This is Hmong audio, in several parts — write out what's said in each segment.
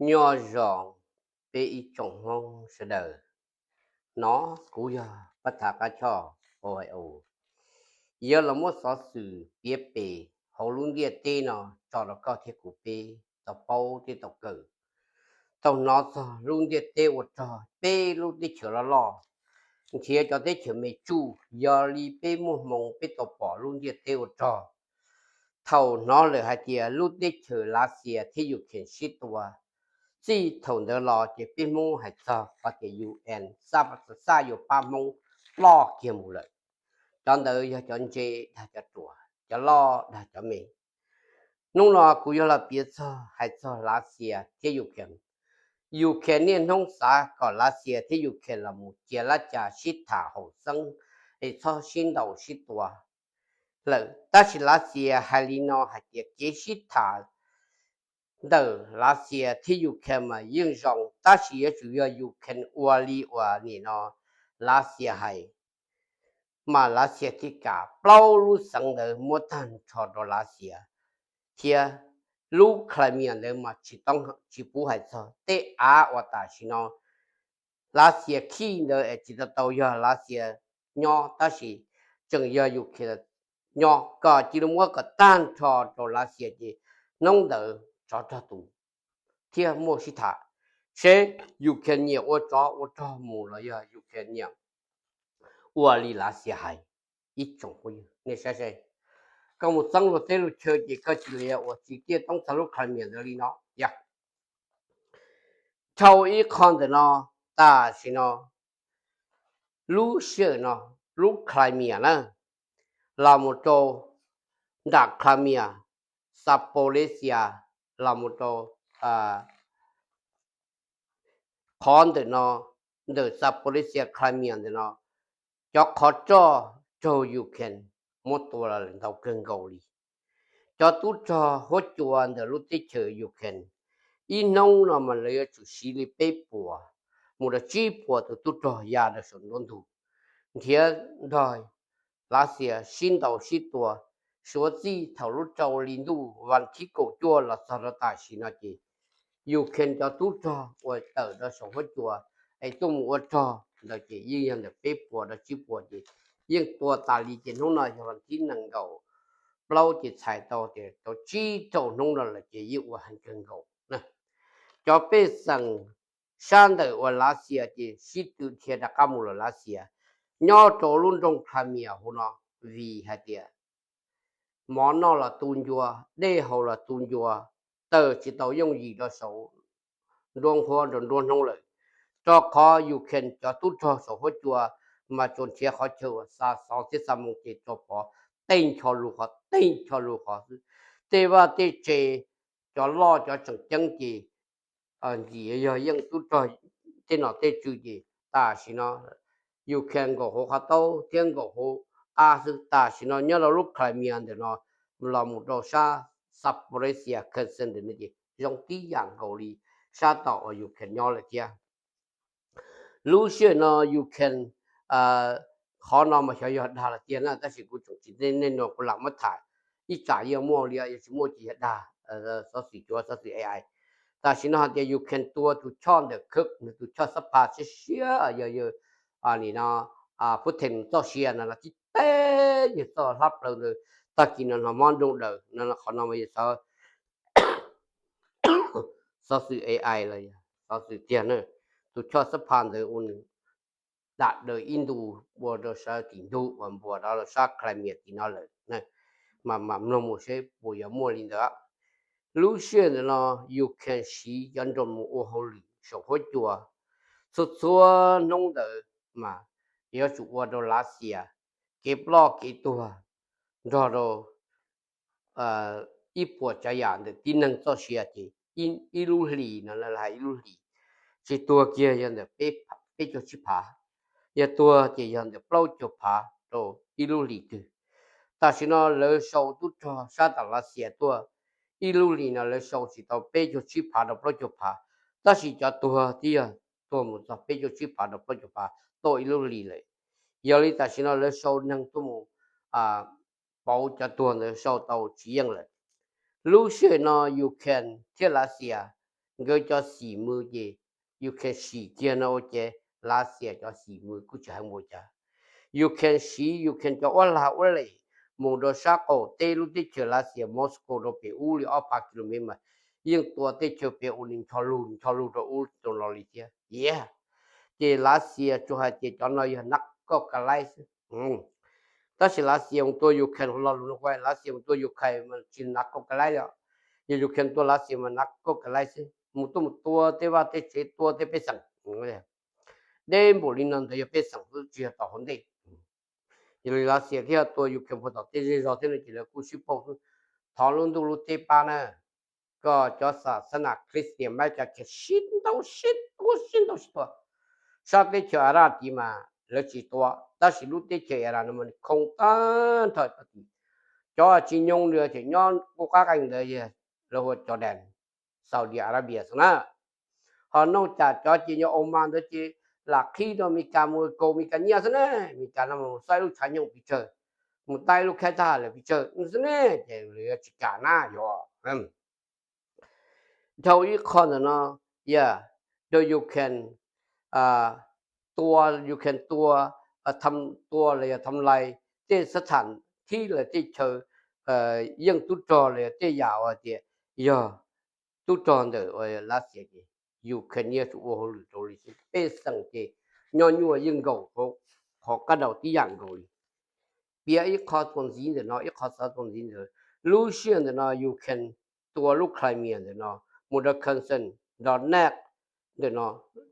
Nyob zoo peb ib tsoom Hmoob sawv daws, no kuv yog Pab Thav Qab Choj Hau Hais Us, yuav los muab xov xwm piav pem hauv lub ntiaj teb no tso rau koj thiab kuv peb tau paub thiab tau kawm, tau hnov txog lub ntiaj teb ua rog peb lub teb chaws loj loj, nrhiav cov teb chaws me tsuj, yog li peb muaj hmoo peb tau pom lub ntiaj teb ua rog. Thaum hnov lawm hais tias lub teb chaws Lav Xias thiab Ukraine sib tua, txij thaum ntawd los ces peb Hmoob hais txog qhov tias U N xaj yuav pab Hmoob ploj kiag mus lawm. Cov ntawd yog cov ntse dag cov ruam, cov loj dag cov me. Hnub no kuv yuav los piav txog, hais txog Lav Xias thiab Ukraine. Ukraine niaj hnub xav kom Lav Xias thiab Ukraine los mus cia lab cas sib tham haum xeeb es txhob sib ntaus sib tua lawm. Tab sis Lav Xias hais li no hais tias kev sib tham ntawm Lav Xias thiab Ukraine mas yeej zoo, tab sis yuav tsum yog Ukraine ua li uas nim no Lav Xias hais, mas Lav Xias thiaj kam plaub lub xeev ntawd muab tag nrho rau Lav Xias, thiab lub Crimea ntawd mas tsis pub hais txog. Tej av uas tam sim no Lav Xias khij ntawd es tsis tau tau yog Lav Xias nyob, tab sis tseem yog Ukraine nyob, kom cia li muab kom tag nrho rau Lav Xias ces hnub ntawd tsov rog tus thiab muaj sib tham seb Ukraine nyiam ua tsov ua rog mus los yog Ukraine nyiam ua li Lav Xias hais. Ib tsoom phooj ywg, nej saib seb, koj mus txeeb luag teb luag chaw ces koj cia li ua tsis tiaj toob txog lub Crimea ntawd li no yog. Dhau ib qho ntawm no, tam sim no lub sij hawm no lub Crimea na, los mus rau nram Crimea, Zaporizhzhia, los mus rau qhov ntawm no, ntawm Zaporizhzhia, Crimea ntawm no, cov qhov roj raug Ukraine muab tua los lawm ntau kawg nkaus li. Cov tub rog huab cua ntawm lub teb chaws Ukraine, ib hnub no mas lawv yuav tsum siv li peb puas mus rau tsib puas tus tub rog ya rau saum nruab ntug, nrhiav nrog Lav Xias sib ntaus sib tua. Suav txij thaum lub rau hli ntuj vas thib kaum cuaj los txog rau tam sim no ces Ukraine cov tub rog uas tawm rau saum huab cua es tuaj mus ua rog ntawd ces yeej yog ntawm peb puas rau tsib puas ces yeej tua tas li. Ces hnub no yog vas thib nees nkaum plaub ces txhais tau tias tau tsib rau hnub no lawm ces yeej ua heev kawg nkaus na. Cov pej xeem sab ntawm uas Lav Xias ces sib tw dhia rov qab mus lawm Lav Xias, nyob rau lub nroog Crimea hauv no, vim hais tias mov noj los tu ncua, dej haus los tu ncua, tawm tsis tau yooj yim rau saum nruab nqhuab rau nruab hnub lawm. Rau qhov Ukraine cov tub rog saum huab cua mas tsuas nrhiav qhov chaw uas xa xov thiab xa moo ces rau pov tej ncho lus qhov tej ncho lus qhov xwb. Tej vaj tej tse, cov loj cov tseem ceeb ces ntxim yog yeej tub rog tej nom tej tswv ces tam sim no Ukraine nkaum hauv qhov taub thiab nkaum hauv qab xwb. Tam sim no nyob rau lub Crimea ntawm no los mus rau sab Zaporizhzhia, Kherson ntawm no ces zoo tib yam nkaus li sab tom uas Ukraine nyob lawm thiab. Lub sij hawm no Ukraine, qhov no mas xyov yog dag los tiag na, tab sis kuv tseem tsis, nej no kuv lam muab tham ib tsam yeej muaj li, yog tsis muaj ces yog dag, xov xwm cuav xov xwm A I. Tam sim no hais tias Ukraine tua tus choj ntawm Kursk, nws tus choj xab pha siab siab, yog yawg nim no Putin txoj sia no los tib teb yawg txoj hlab plaws ntawd, tag kis no hnov mob nrooj daws no, qhov no mas yog xov xwm A I los yog xov xwm tiag na. Tus choj xab pha ntawd ua nws dam daws ib ntu ua rau sawv tim ntug uas npuas rau sab Crimea tim no lawm, mas mam mloog mus seb puas yuav muaj li ntawd. Lub sij hawm ntawm no Ukraine siv cov drone mus ua hauj lwm saum huab cua txhua txhua hnub ntawd mas yuav tsum ua rau Lav Xias kev ploj kev tuag nrog rau ib puas tsav yam ntawm tib neeg txoj sia ces ib lub hlis no, lawv hais ib lub hlis, tsis tuag kiag yog ntawm peb caug tsib phav, yog tuag ces yog ntawm plaub caug phav rau ib lub hlis twg. Tam sim no lawv sau tub rog sab tom Lav Xias tuaj, ib lub hlis no lawv sau tsis tau peb caug tsib phav rau plaub caug phav, tab sis cov tuag twb yog tuag mus txog peb caug tsib phav rau plaub caug phav tuaj ib lub hlis lawm. Yog li tam sim no lawv sau neeg tuaj mus pauv cov tuag ntawd sau tau tsis yeej lawm. Lub sij hawm no Ukraine thiab Lav Xias nkawd cov xim mws ces Ukraine sim kiag no ua ces Lav Xias cov xim mws kuj tsis heev npaum cas. Ukraine siv Ukraine cov uab lag uab les mus rau sab qaum teb lub teb chaws Lav Xias Moscow rau pem ub li ob phav kilomev mas yeej tua teb chaws pem ub li ncho lug ncho lug rau ub rau no li thiab. Ces Lav Xias tsuas hais tias cov no yog nab kauj ka laib xwb. Tab sis Lav Xias mus tua Ukraine, lo lus no Lav Xias mus tua Ukraine mas tsis nab kauj ka laib li. Yog Ukraine tua Lav Xias mas nab kauj ka laib xwb, mus tuaj mus tua tej vaj tej tsev, tua tej pej xeem. Deb npaum li no ntawd yog pej xeem xwb tsis yog tom hauv ntej. Yog li Lav Xias thiaj tua Ukraine puag tom tej zej zog thiab no ces lawv kuj sib pauj xwb. Thov lub ntuj lub teb pab na, koj cov xas xab nas Christian Micah khiav sib ntaus sib tua sib ntaus sib tua. Sab teb chaws Arab tid mas lawv tsis tua, tab sis lub teb chaws Iran no mas khoo tag nrho tau tid. Cov tsis nyoo li ces nyob kuj qab qeej ntawd yog lawv hu ua Jordan, Saudi Arabia xwb na. Ho noj cas cov ces yog Oman ntawd ces lam qhib rau Amelikas mus kaus Amelikas nyiaj xwb ne. Amelikas no mus xaib lub tshav nyoog pes tsawg, mus taib lub khaib thaj lawm pes tsawg xwb ne, ces lawv yuav tsis kam na yog. Dhau ib qho ntawm no, yog rau Ukraine, tua, Ukraine tua, tua los yog tham lais tej xab tham thib los tej chaw yeej tub rog los yog tej yam uas tias yog tub rog ntawm Lav Xias ces Ukraine yeej tsuas ua hauj lwm rau li xwb. Pej xeem ces nyob nyuaj yeej nkaus, qhov qab daus tib yam nkaus li. Piav ib qho txuas ntxiv ntawm no, ib qho xov txuas ntxiv ntawm, lub sij hawm ntawm no Ukraine tua lub Crimea ntawm no mus rau Kherson, Donetsk ntawm no,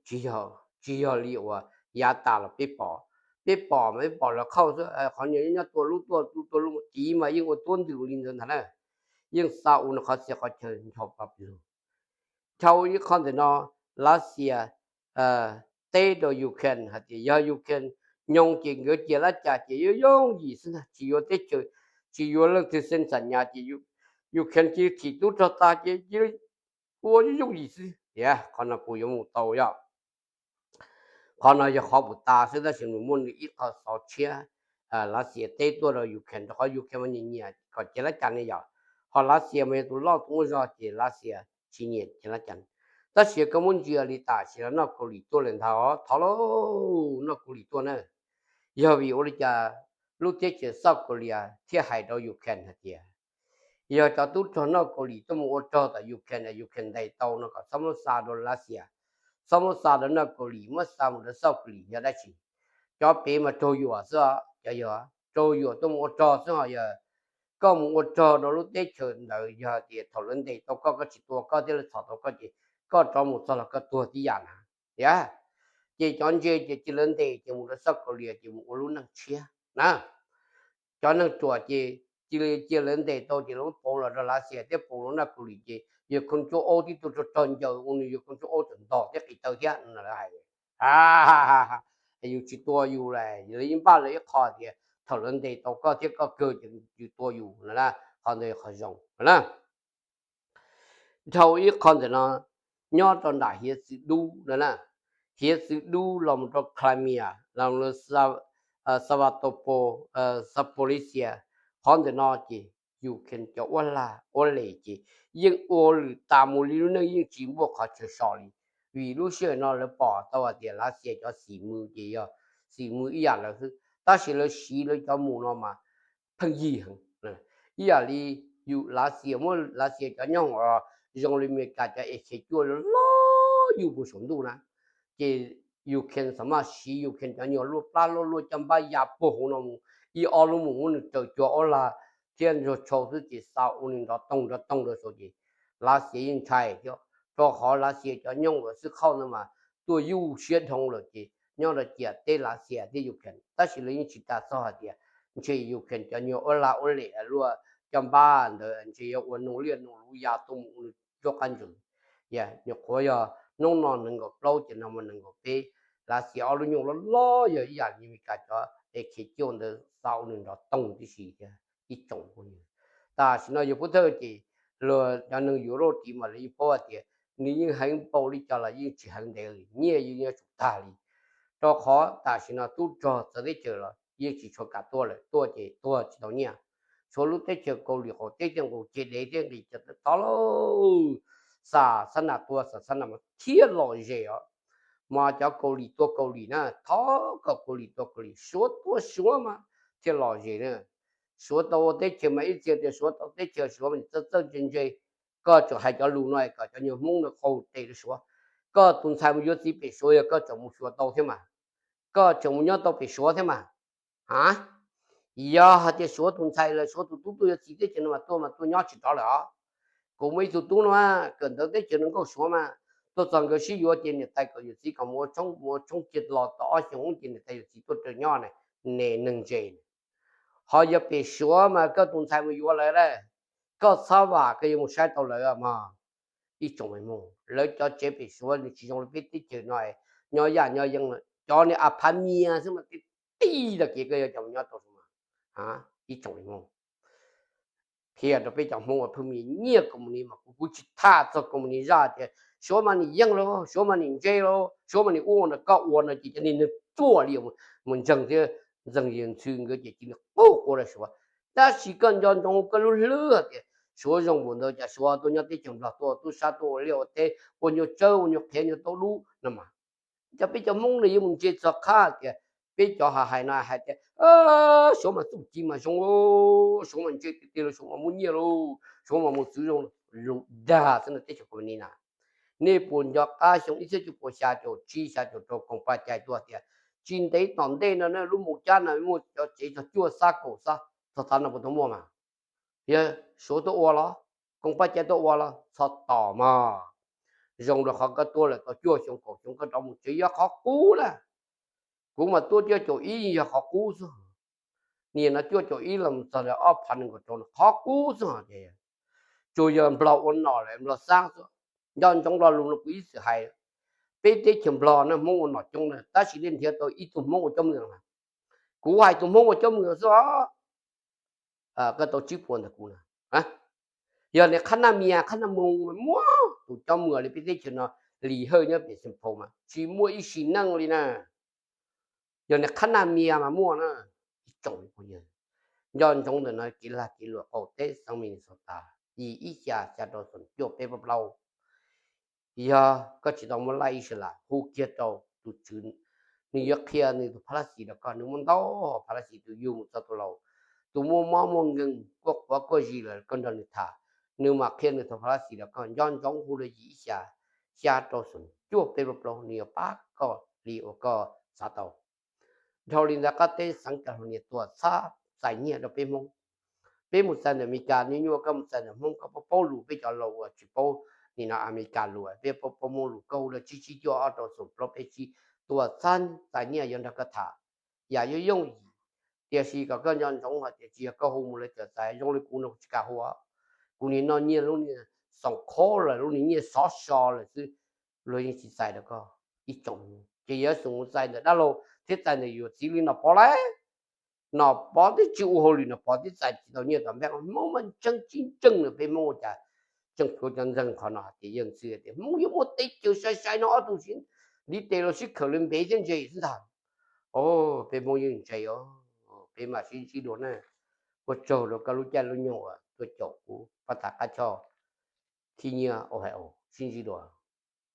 tsis yog, tsis yog li uas yav tas los peb pom. Peb pom mas peb pom lawv qhauj xwb, qhov no nyob tua lub tuaj tua lub, tiv mas yeej ua tuab ntws li ntawd ntag na. Yeej xa ua no qhov txhia qhov chaw ncho pa lug. Dhau ib qho ntawm no, Lav Xias teb rau Ukraine hais tias yog Ukraine nyoo ces nkawd cia lab cas ces yooj yooj yim xwb ntag, tsis yuav teb chaws, tsis yuav leej twg xeeb xam nyas ces Ukraine cia li thim tub rog tas ces cia li ua yooj yooj yim xwb. Qhov no kuj yuav mus tau yom. Qhov no yog qhov puas tas xwb tab sis nws muaj nws ib qho xov tshiab. Lav Xias teb tuaj rau Ukraine rau qhov Ukraine mas nyiam nyiam kom cia lab cas ne yom. Ho Lav Xias mas yog tus loj tus muaj zog ces Lav Xias tsis nyiam cia lab cas. Tab sis koj muab ntsia li tam sim no North Korea tuaj lawm ntag, thov lauj, North Korea tuaj na. Yog vim ua li cas lub teb chaws South Korea thiaj hais rau Ukraine hais tias yog cov tub rog North Korea tuaj mus ua rog tom Ukraine, Ukraine ntes tau no kom txhob muab xa rau Lav Xias, txhob muab xa rau North Korea, muab xa mus rau South Korea yog dab tsi? Cov pem mas raug yuam xwb, cov yog raug yuam tuaj mus ua rog xwb ho yog koj mus ua rog rau lub teb chaws ntawd yog tias thaum lawv ntes tau koj, koj tsis tua koj thiab lawv txhom tau koj ces koj rov mus txog los koj tuag tib yam na. Yog ces cov ntse ces cia lawv ntes ces mus rau South Korea ces mus ua lub neej tshiab na. Cov neeg ruam ces cia li cia lawv ntes tau ces lawv pauv los rau Lav Xias thiab pauv los North Korea ces yawg Khoo Tsub Aub tib tug rog rog ncaws ua nws yawg Khoo Tsub Aub tseem ntog thiab qis taw thiab no lawv hais. Yus tsis tua yus lawm, lawv yeej npaj lawv ib qho tias thaum lawv ntes tau koj thiab koj kawg ces yus tua yus no na. Qhov ntawd yog qhov zoo na. Dhau ib qho ntawm no, nyob rau nram hiav txwv dub no na, hiav txwv dub los mus rau Crimea los mus rau Sevastopol, Zaporizhzhia, qhov ntawm no ces Ukraine cov uab lag uab les ces yeej ua lwm tas mus li lub neej yeej tsis muaj qhov chaw so li. Vim lub sij hawm no lawv pom tau hais tias Lav Xias cov xim mws ces yog xim mws ib yam lawv xwb, tab sis lawv siv lawv cov mus no mas pheej yig heev. Ib yam li yus Lav Xias muab Lav Xias cov nyooj zoo li Amelikas cov F K cuaj loj yug puag saum ntuj na, ces Ukraine xam maj siv Ukraine cov nyuag luaj plab luaj luaj caj npab ya puag hauv no mus, ib ob lub mus muab nws raws cuag uab lag thiab nrog tshau xwb ces xa ua nws nrov toog nrov toog rau saud ces Lav Xias yeej ntshai thiab, rau qhov Lav Xias cov nyooj uas xwb khauj ntawd mas tuaj yuj siab dhau lawm ces nyob rau ciam teb Lav Xias thiab Ukraine, tab sis lawv yeej tsis tas txog hais tias ntshe Ukraine cov nyuag uab lag uab les luaj caj npab ntawd ntshe yuav ua noog liaj noog luv ya tuaj mus ua nws nruab qab ntsws. Nyuam qhuav yog hnub no nees nkaum plaub ces no mas nees nkaum peb, Lav Xias ob lub nyooj loj loj yog ib yam li Amelikas cov F K cuaj ntawd xa ua nws nrov toog tib si thiab ib tsoom phooj ywg. Tam sim no yog pub thawj ces luag cov neeg Europe tid mas lawv yeej paub hais tias nws yeej heev npaum li cas los yeej tsis heev ntev li, nyiaj yeej yuav tsum tag li. Rau qhov tam sim no tub rog txawv teb chaws los yeej tsis tshua kam tuaj lawm, tuaj ces tuag tsis tau nyiaj. Tshuav lub teb chaws Kaus Lim qaum teb thiaj nqus ceg dev thiab nqis ceg tod lauj. xa xab nas tua xa xab nas mas thiaj lom zem os. Mas cov Kaus Lim tua Kaus Lim na, thov kom Kaus Lim tua Kaus Lim, Suav tua Suav mas thiaj lom zem na. Suav tau ua teb chaws mas ib txhia tias Suav tau teb chaws, Suav mas txawj txawj ntse ntse. Koj tseem hais cov lus no kom cov nyuag Hmoob no qaug tes rau Suav. Koj tus ntxhais mus yuav txiv pem Suav yog koj tseem mus xyuas tau thiab mas, koj tseem mus nyob tau pem Suav thiab mas. A, yog hais tias Suav tus ntxhais los Suav tus tub tuaj yuav txiv teb chaws no mas tuaj mas tuaj nyob tsis rov lawm os. Kuv muaj ib tug tub no, kawm ntawv teb chaws no nkauj Suav mas, tuaj txog nkawd sib yuav ces niam tais kom yuav txiv kom mus ua tshoob, mus ua tshoob cia los tau ob xyoos ces niam tais yuav txiv tuaj raws nyob ne, neeg ntse. Ho yog pem Suav mas koj tus ntxhais mus yuav lawm, koj txhob vam koj yuav mus saib tau lawv mog. Ib tsoom Hmoob, lawv cov tsev pem Suav nws tsis zoo li peb teb chaws no, nyob yaj nyob yeeb lawm, cov niag a phav mias xwb mas tib tib tag kev koj yuav coj mus nyob tau mas. Ib tsoom Hmoob, qhia rau peb cov Hmoob uas pheej mus nyiaj company mas kuv kuj tsis tham txog company zaj tias Suav mas nim yeej lauj, Suav mas nim ntse lauj, Suav mas nim ua no, koj ua no ces cov niag neeg ruam li mus ntseeg thiab ntxeeg yawg ntxhw nkawd ces cia li quaj quaj rau Suav. Tab sis koj nco ntsoov koj lub hlwb tias Suav zoo npaum ntawd cas Suav tuaj nyob teb chaws Nplog tuaj tub sab tuaj ua liaj ua teb ua nyuag tsawb ua nyuag qhiav nyuag taub dub no mas. Cas peb cov Hmoob no yuav mus ntse txog qhab tias peb cov hais hais no hais tias Suav mas txuj ci mas zoo, Suav mas ntse tiag tiag lauj, Suav mas muaj nyiaj lauj, Suav mas mus txwv zoo, lus dag xwb no teb chaws company na. Nej puas nco qab xyoo ib txhiab cuaj puas xya caum tsib xya caum rau koom paj cai tuaj tias tsis ntev tom ntej no na lub Moos Cab no muaj cov tsev txog cuaj xab kaum xab txog tav no puas tau muaj mas? Yog Suav tuaj ua los, koom paj cai tuaj ua los txhob tos mog. Zoo rau qhov koj tuaj lawm tau cuaj xyoo kaum xyoo koj rov mus tsev yog qhov qub lawm. Kuv mas tuaj cuaj caum ib yog qhov qub xwb. Niaj no cuaj caum ib los txog lawm ob phav nees nkaum rau no qhov qub xwb ces tsuas yog Nplog ua nom lawm Nplog xab xwb. Nco ntsoov lo lus no kuv ib txwm hais, peb teb chaws Nplog na Hmoob ua nom coob na tab sis nej nrhiav tau ib tug Hmoob ua coob mws mas. Kuv hais tus Hmoob ua coob mws xwb os. Koj tau tsib puas ntawm kuv na. Yog niag Qhab Naj Mias Qhab Naj Moos mas muaj tus coob mws li peb teb chaws no, Lis Hawj nyob pem Xeem Phaus mas tsis muaj ib sim neej li na. Yog niag Qhab Naj Mias mas muaj na. Ib tsoom phooj ywg, nco ntsoov ntawm no kev lag kev luam qaum teb xeev Minnesota, yim ib xya xya rau xoom cuaj peb plaub plaub. Yog koj tsis tau muaj laj ib sab lam hu kiag rau tus tswv, nws yuav qhia nws tus phab laj xis rau koj. Nws muaj ntau phab laj xis, tus yug mus txog tus laus, tus muaj mob muaj nkeeg kuaj quav kuaj zis lawm koj nrog nws tham, nws mam qhia nws tus phab laj xis rau koj. Nco ntsoov hu rau yim ib xya xya rau xoom cuaj peb plaub plaub, nws yuav pab koj li uas koj xav tau. Dhau li ntawd qab teb xeev California tuaj txhab txais nyiaj rau peb Hmoob. Peb mus txais ntawm Amelikas, nyuaj nyuaj koj mus txais ntawm Hmoob koj paub paub lus, peb cov laus uas tsis paub nim no Amelikas lus, peb paub paub Hmoob lus, koj hu rau tsib tsib cuaj ob rau xoom plaub peb tsib, tuaj txhab txais nyiaj yuav nrog koj tham yam yooj yooj yim. Tiam sis kom koj nco ntsoov hais tias tsis yog koj hu mus lawv txawm txais, zoo li kuv no kuv tsis kam hu. Kuv nim no nyiaj lub niag xoom qhob lawm, lub niag nyiaj xov so lawm xwb, luag yeej tsis txais rau koj ib tsoom. Ces yuav xub mus txais ntawm dab laug thiab txais ntawm yus txiv li Nom Pov lauj. Nom Pov twb tsis ua hauj lwm, Nom Pov twb txais tsis tau nyiaj tom npeej. Hmoob mas ntseeg tsis ntseeg na, peb Hmoob ua cas tseem plhuav cov ntseeg qhov no hais tias yawg ntxhw tias Hmoob yuav muaj teb chaws sai sai no ob tug sib ntiv tes los sib khawm li npev thiab ntse xwb ntag. Peb Hmoob yeej ntse os, peb mam sib ntsib dua na. Ua tsaug rau koj lub caij lub nyoog uas tuaj caum kuv pab tham qab choj khib nyiab Ohio, sib ntsib dua.